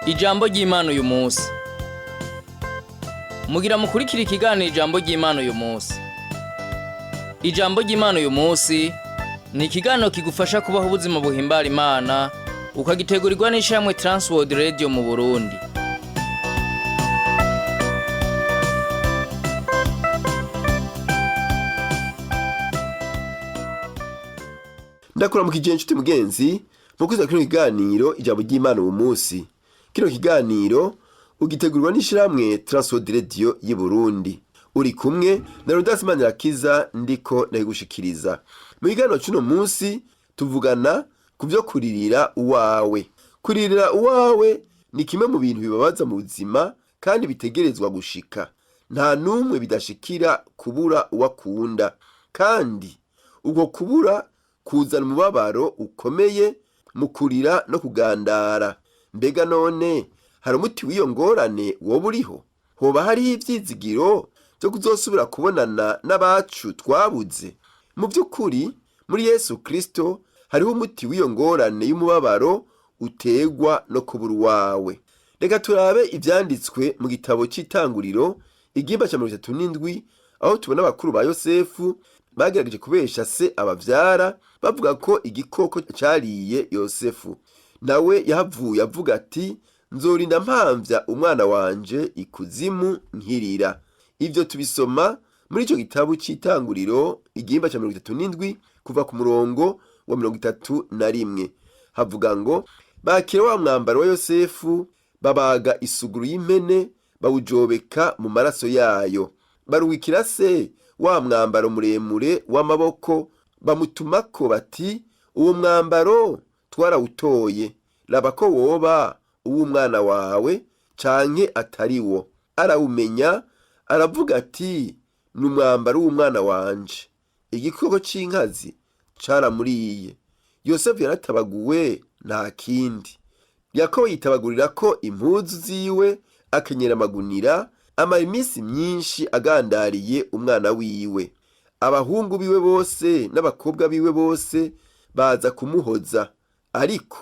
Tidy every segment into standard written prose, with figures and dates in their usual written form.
Ijambo ry'Imana uyu munsi. Mugira mukurikira ikiganiro ijambo ry'Imana uyu munsi. Ijambo ry'Imana uyu munsi ni ikiganiro kigufasha kubaho ubuzima buhimbara Imana, ukagitegurirwa n'ishirahamwe Transworld Radio mu Burundi. Ndakuramukije inshuti mugenzi mukuza kino kiganiro ijambo ry'Imana uyu munsi. Kino kiganiro ugitegurirwa n'ishirahamwe Transworld Radio y'i Burundi. Uri kumwe na Rudas Manirakiza, ndiko ndabigushikiriza. Mu kiganiro c'uno munsi tuvugana ku vyo kuririra uwawe. Kuririra uwawe ni kimwe mu bintu bibabaza mu buzima kandi bitegerezwa gushika. Nta n'umwe bidashikira kubura uwakunda, kandi ubwo kubura kuzana umubabaro ukomeye mu kurira no kugandara. Mbega none hari umuti w'iyo ngorane woba uriho? Hoba hariho ivyizigiro vyo kuzosubira kubonana n'abacu twabuze? Mu vy'ukuri muri Yesu Kristo hariho umuti w'iyo ngorane y'umubabaro utegwa no kubura uwawe. Reka turabe ivyanditswe mu gitabo c'Itanguriro, igihimba ca 37, aho tubona abakuru ba Yosefu bagerageje kubesha se abavyara, bavuga ko igikoko cariye Yosefu. Nawe yahavuye avuga ati: "Nzorinda mpamvya umwana wanje ikuzimu nkirira." Ivyo tubisoma muri ico gitabo c'Itanguriro, igihimba ca 37, kuva ku murongo wa 31. Havuga ngo: "Bakira wa mwambaro wa Yosefu, babaga isuguru y'impene, bawujobeka mu maraso yayo, baruwikira se wa mwambaro muremure w'amaboko, bamutumako bati: 'Uwo mwambaro twarawutoye, raba ko woba uw'umwana wawe canke atari wo.' Arawumenya, aravuga ati: 'Ni umwambaro w'umwana wanje, igikoko c'inkazi caramuriye.'" Yosefu yaratabaguwe, nta kindi. Yakobo yitabagurira ko impuzu ziwe, akenyera amagunira, amara iminsi myinshi agandariye umwana wiwe. Abahungu biwe bose n'abakobwa biwe bose baza kumuhoza, ariko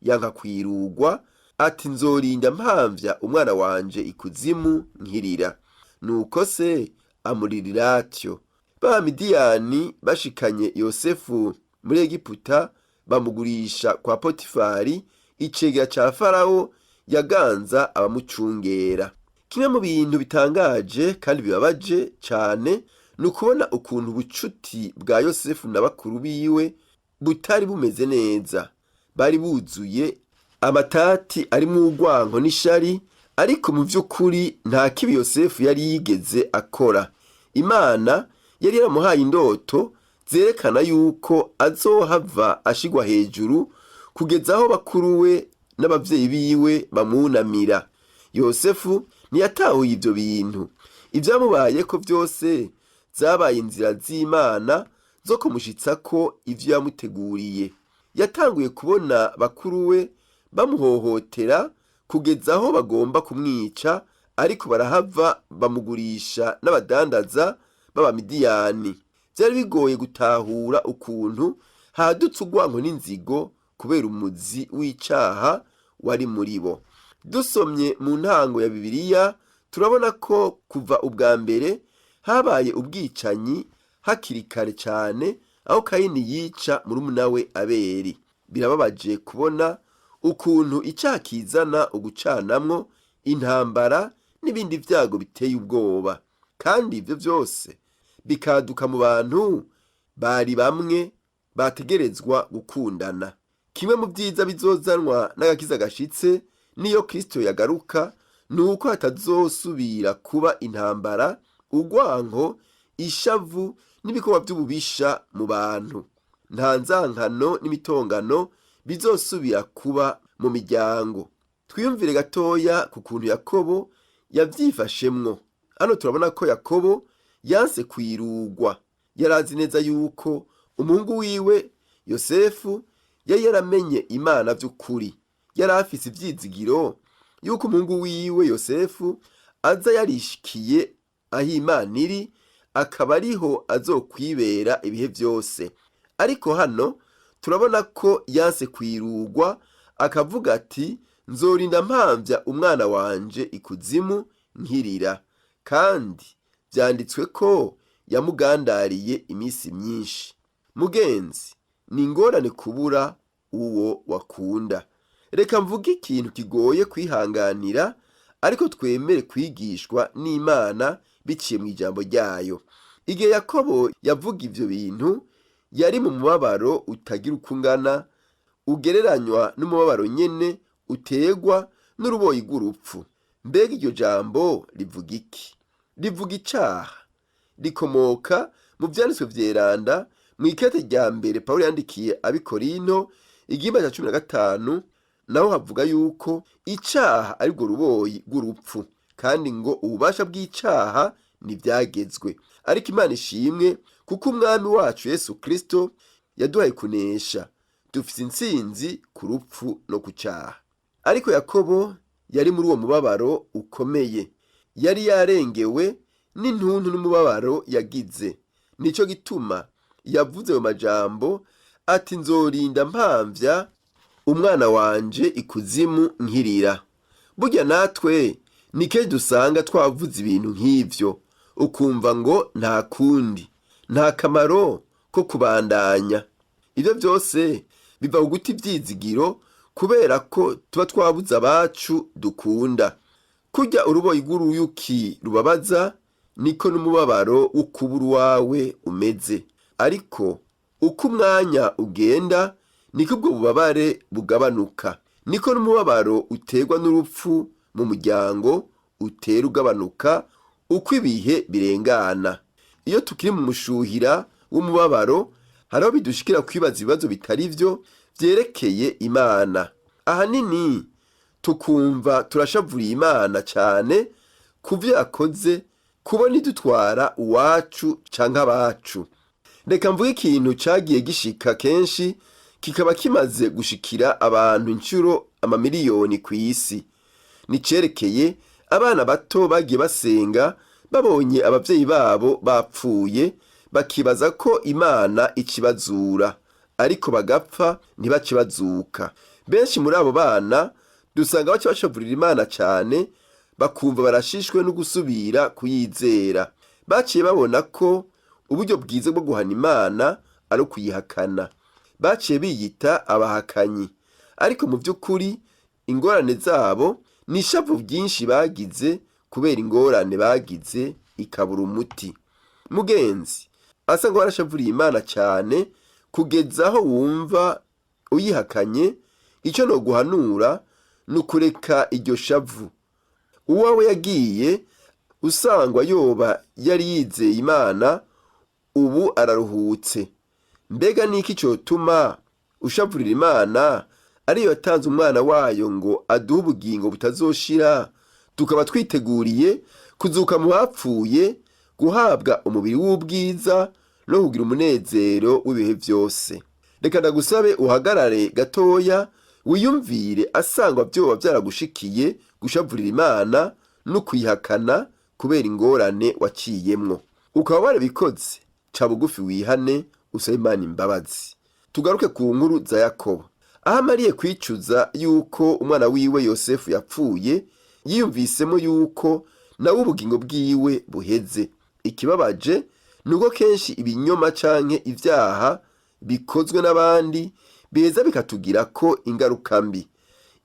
yanka kwirugwa, ati: "Nzorinda mpamvya umwana wanje ikuzimu nkirira." Nuko se amuririra atyo. B'Abamidiyani bashikanye Yosefu muri Egiputa, bamugurisha kwa Potifari, icegera ca Farawo yaganza abamucungera. Kimwe mu bintu bitangaje kandi bibabaje cane ni ukubona ukuntu ubucuti bwa Yosefu na bakuru biwe butari bumeze neza. Bari buzuye amatati arimwo urwanko n'ishari, ariko mu vy'ukuri nta kibi Yosefu yari yigeze akora. Imana yari yaramuhaye indoto zerekana yuko azohava ashigwa hejuru kugeza aho bakuru we n'abavyeyi biwe bamwunamira. Yosefu ntiyatahuye ivyo bintu. Ivyamubayeko vyose zabaye inzira z'Imana zo kumushitsako ivyo yamuteguriye. Yatanguye kubona bakuru we bamuhohotera kugeza aho bagomba kumwica, ariko barahava bamugurisha n'abadandaza b'Abamidiyani. Vyari bigoye gutahura ukuntu hadutse urwanko n'inzigo kubera umuzi w'icaha wari muri bo. Dusomye mu ntango ya Bibiliya, turabona ko kuva ubwa mbere habaye ubwicanyi hakiri kare cane, aho Kayini yica murumuna we Abeli. Birababaje kubona ukuntu icaha kizana ugucanamwo, intambara n'ibindi vyago biteye ubwoba, kandi ivyo vyose bikaduka mu bantu bari bamwe bategerezwa gukundana. Kimwe mu vyiza bizozanwa n'agakiza gashitse niyo Kristo yagaruka ni uko hatazosubira kuba intambara, urwanko, ishavu n'ibikorwa vy'ububisha mu bantu. Nta nzankano n'imitongano bizosubira kuba mu miryango. Twiyumvire gatoya ku kuntu Yakobo yavyifashemwo. Hano turabona ko Yakobo yanse kwirugwa. Yarazi neza yuko umuhungu wiwe Yosefu yari yaramenye Imana vy'ukuri. Yari afise ivyizigiro yuko umuhungu wiwe Yosefu aza yarishikiye aho Imana iri, akaba ariho azokwibera ibihe vyose. Ariko hano turabona ko yanse kwirugwa, akavuga ati: Nzorinda mpamvya umwana wanje ikuzimu nkirira, kandi vyanditswe ko yamugandariye iminsi myinshi. Mugenzi, ni ingorane kubura uwo wakunda. Reka mvuge ikintu kigoye kwihanganira, ariko twemere kwigishwa n'Imana biciye mu ijambo ryayo. Igihe Yakobo yavuga ivyo bintu, yari mu mubabaro utagira uko ungana, ugereranywa n'umubabaro nyene utegwa n'uruboyi rw'urupfu. Mbega iryo jambo rivuga iki? Rivuga icaha. Rikomoka mu vyanditswe vyeranda mw'ikete rya mbere Pawulo yandikiye ab'Ikorinto, igihimba ca 15, naho havuga yuko icaha ari rwo ruboyi rw'urupfu, kandi ngo ububasha bw'icaha ntivyagezwe. Ariko Imana ishimwe, kuko umwami wacu Yesu Kristo yaduhaye kunesha, dufise intsinzi ku rupfu no ku caha. Ariko Yakobo yari muri uwo mubabaro ukomeye, yari yarengewe n'intuntu n'umubabaro yagize. Nico gituma yavuze ayo majambo ati: nzorinda mpamvya umwana wanje ikuzimu nkirira. Burya natwe ni kenshi dusanga twavuze ibintu nk'ivyo, ukumva ngo nta kundi, nta kamaro ko kubandanya. Ivyo vyose biva ku guta ivyizigiro, kubera ko tuba twabuze abacu dukunda. Kurya uruboyi rw'uruyuki rubabaza, niko n'umubabaro wo kubura uwawe umeze. Ariko uko umwanya ugenda, niko ubwo bubabare bugabanuka, niko n'umubabaro uterwa n'urupfu mu muryango utera ugabanuka uko ibihe birengana. Iyo tukiri mu mushuhira w'umubabaro, hariho bidushikira kwibaza ibibazo bitari vyo vyerekeye Imana. Ahanini tukumva turashavuriye Imana cane kuvyo yakoze, kubona idutwara uwacu canke abacu. Reka mvuge ikintu cagiye gishika kenshi, kikaba kimaze gushikira abantu incuro amamiliyoni kw'isi. Nicerekeye abana bato bagiye basenga babonye abavyeyi babo bapfuye, bakibaza ko Imana ikibazura, ariko bagapfa ntibakibazuka. Benshi muri abo bana dusanga baca bashavurira Imana cane, bakumva barashishwe no gusubira kuyizera. Baciye babona ko uburyo bwiza bwo guhana Imana ari ukuyihakana. Baciye biyita abahakanyi, ariko mu vy'ukuri ingorane zabo ni ishavu ryinshi bagize kubera ingorane bagize ikabura umuti. Mugenzi, asa ngo warashavuriye Imana cane kugeza aho wumva uyihakanye, ico noguhanura ni ukureka iryo shavu. Uwawe yagiye usangwa yoba yari yizeye Imana, ubu araruhutse. Mbega niki cotuma ushavurira Imana, ariyo yatanze umwana wayo ngo aduhe ubugingo butazoshira, tukaba twiteguriye kuzuka mu bapfuye, guhabwa umubiri w'ubwiza no kugira umunezero w'ibihe vyose. Reka ndagusabe uhagarare gatoya, wiyumvire asangwa vyoba vyaragushikiye gushavurira Imana no kuyihakana kubera ingorane waciyemwo. Ukaba warabikoze, ca bugufi wihane, usabe Imana imbabazi. Tugaruke ku nkuru za Yakobo. Aho amariye kwicuza yuko umwana wiwe Yosefu yapfuye, yiyumvisemo yuko nawe ubugingo bwiwe buheze. Ikibabaje nuko kenshi ibinyoma canke ivyaha bikozwe n'abandi biheza bikatugirako ingaruka mbi.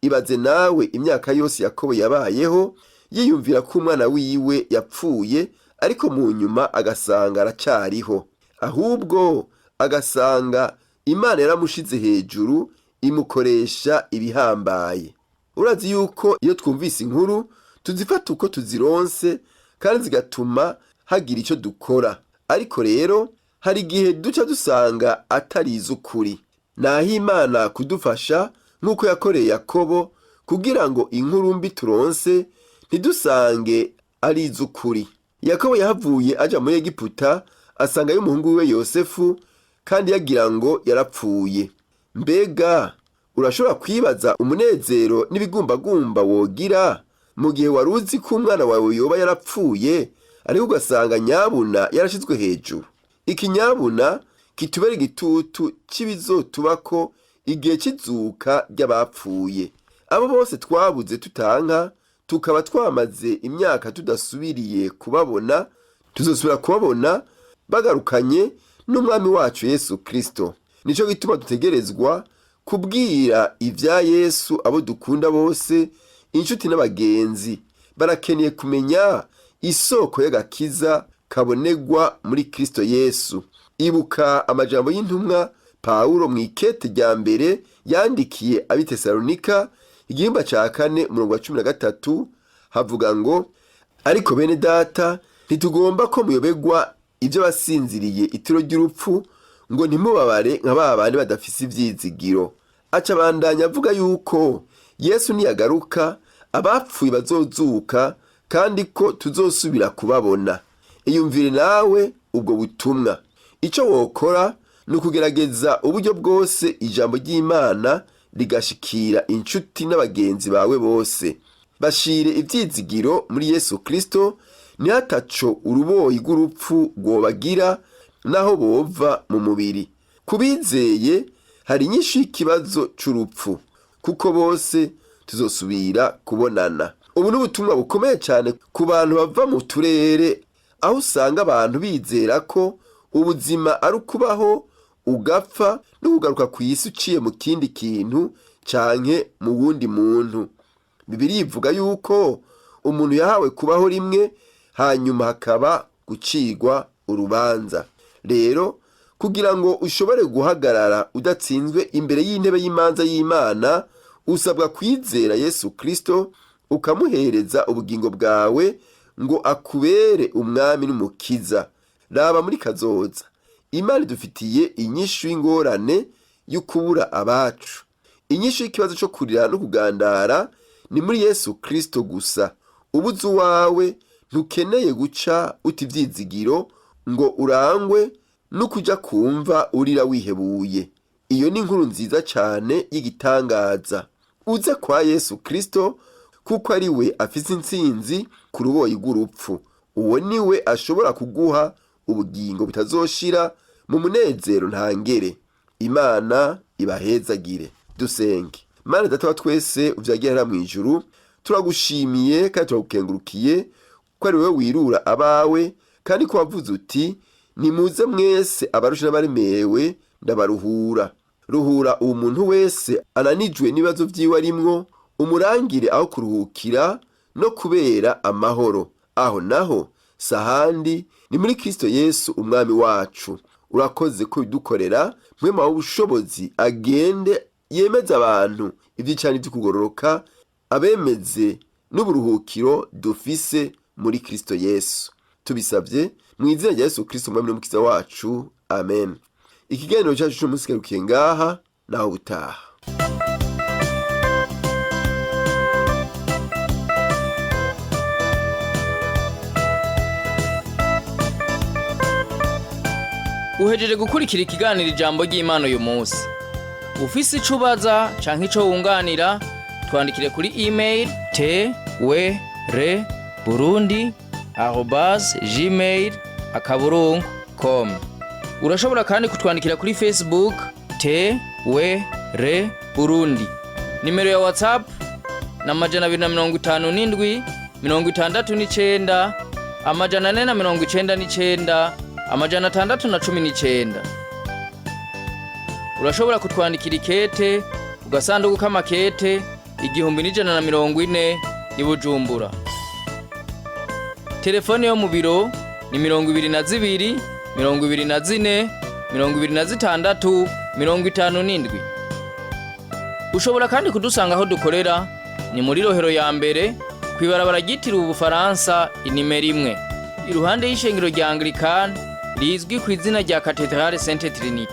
Ibaze nawe imyaka yose Yakobo yabayeho yiyumvira ko umwana wiwe yapfuye, ariko mu nyuma agasanga aracariho, ahubwo agasanga Imana yaramushize hejuru imukoresha ibihambaye. Urazi yuko iyo twumvise inkuru tuzifata uko tuzironse, kandi zigatuma hagira ico dukora. Ariko rero hari igihe duca dusanga atari iz'ukuri. Naho Imana kudufasha nk'uko yakoreye Yakobo, kugira ngo inkuru mbi turonse ntidusange ari iz'ukuri. Yakobo yahavuye aja muri Egiputa, asangayo umuhungu wiwe Yosefu, kandi yagira ngo yarapfuye. Mbega urashobora kwibaza umunezero n'ibigumbagumba wogira mu gihe wari uzi ko umwana wawe yoba yarapfuye, ariko ugasanga nyabuna yarashizwe hejuru? Ikinyabuna kitubera igitutu c'ibizotubako igihe c'izuka ry'abapfuye. Abo bose twabuze tutanka, tukaba twamaze imyaka tudasubiriye kubabona, tuzosubira kubabona bagarukanye n'umwami wacu Yesu Kristo. Nico gituma dutegerezwa kubwira ibya Yesu abo dukunda bose, inshuti n'abagenzi. Barakeneye kumenya isoko y'agakiza kabonegwa muri Kristo Yesu. Ibuka amajambo y'intumwa Pawulo mu ikete rya mbere yandikiye ab'i Tesalonika, igihimba ca 4 umurongo wa 13, havuga ngo: ariko bene data, ntitugomba ko muyobegwa ibyo basinziriye itiro ry'urupfu, ngo ntimubabare nka ba bandi badafise ivyizigiro. Aca abandanya avuga yuko Yesu niyagaruka abapfuye bazozuka, kandi ko tuzosubira kubabona. Iyumvire nawe ubwo butumwa. Ico wokora ni ukugerageza uburyo bwose ijambo ry'Imana rigashikira inshuti n'abagenzi bawe bose. Bashire ivyizigiro muri Yesu Kristo, ntihataco uruboyi rw'urupfu rwobagira naho bova mu mubiri. Kubizeye hari inyishu y'ikibazo c'urupfu, kuko bose tuzosubira kubonana. Ubu ni ubutumwa bukomeye cyane ku bantu bava mu turere aho usanga abantu bizera ko ubuzima ari ukubaho ugapfa no kugaruka ku isi uciye mu kindi kintu canke mu wundi muntu. Bibiliya ivuga yuko umuntu yahawe kubaho rimwe, hanyuma hakaba gucirwa urubanza. Rero kugira ngo ushobore guhagarara udatsinzwe imbere y'intebe y'imanza y'Imana, usabwa kwizera Yesu Kristo, ukamuhereza ubugingo bwawe ngo akubere umwami n'umukiza. Raba muri kazoza, Imana idufitiye inyishu y'ingorane y'ukubura abacu. Inyishu y'ikibazo cyo kurira no kugandara ni muri Yesu Kristo gusa. Ubuze uwawe ntukeneye guca uta ivyizigiro ngo urangwe no kuja kumva urira wihebuye. Iyo ni inkuru nziza cyane y'igitangaza. Uze kwa Yesu Kristo, kuko ari we afise intsinzi ku ruboyi rw'urupfu. Uwo ni we ashobora kuguha ubugingo butazoshira mu munezero ntangere. Imana ibahezagire. Dusenge. Mana Data wa twese uvyagiye hariya mw'ijuru, turagushimiye kandi turagukengurukiye ko ari wowe wirura abawe, kandi ko wavuze uti: nimuze mwese abarusha n'abaremerewe, ndabaruhura. Ruhura uwo muntu wese ananijwe n'ibibazo vyiwe arimwo, umurangire aho kuruhukira no kubera amahoro. Aho naho sahandi ni muri Kristo Yesu umwami wacu. Urakoze ko bidukorera. Mwema w'ubushobozi agende yemeze abantu ivyicana ivy'ukugororoka, abemeze n'uburuhukiro dufise muri Kristo Yesu. Tubisavye mu izina rya Yesu Kristo umwami n'umukiza wacu, amen. Ikiganiro cyacu cy'umunsi kigarukiye ngaha, naho ubutaha. Uhejeje gukurikira ikiganiro ijambo ry'Imana uyu munsi. Ufise ico ubaza canke ico wunganira, twandikire kuri email twrburundi@gmail.com. Urashobora kandi kutwandikira kuri Facebook TWR Burundi. Nimero ya WhatsApp na 257 69 499 619. Urashobora kutwandikira ikete ku gasanduku k'amakete 1140 i Bujumbura. Telefone yo mu biro ni 22 24 26 57. Ushobora kandi kudusanga aho dukorera ni muri Rohero ya mbere, kw'ibarabara ryitiriwe Ubufaransa inimero 1, iruhande y'ishengero rya Anglikani rizwi ku izina rya Katedrale Sainte Trinite.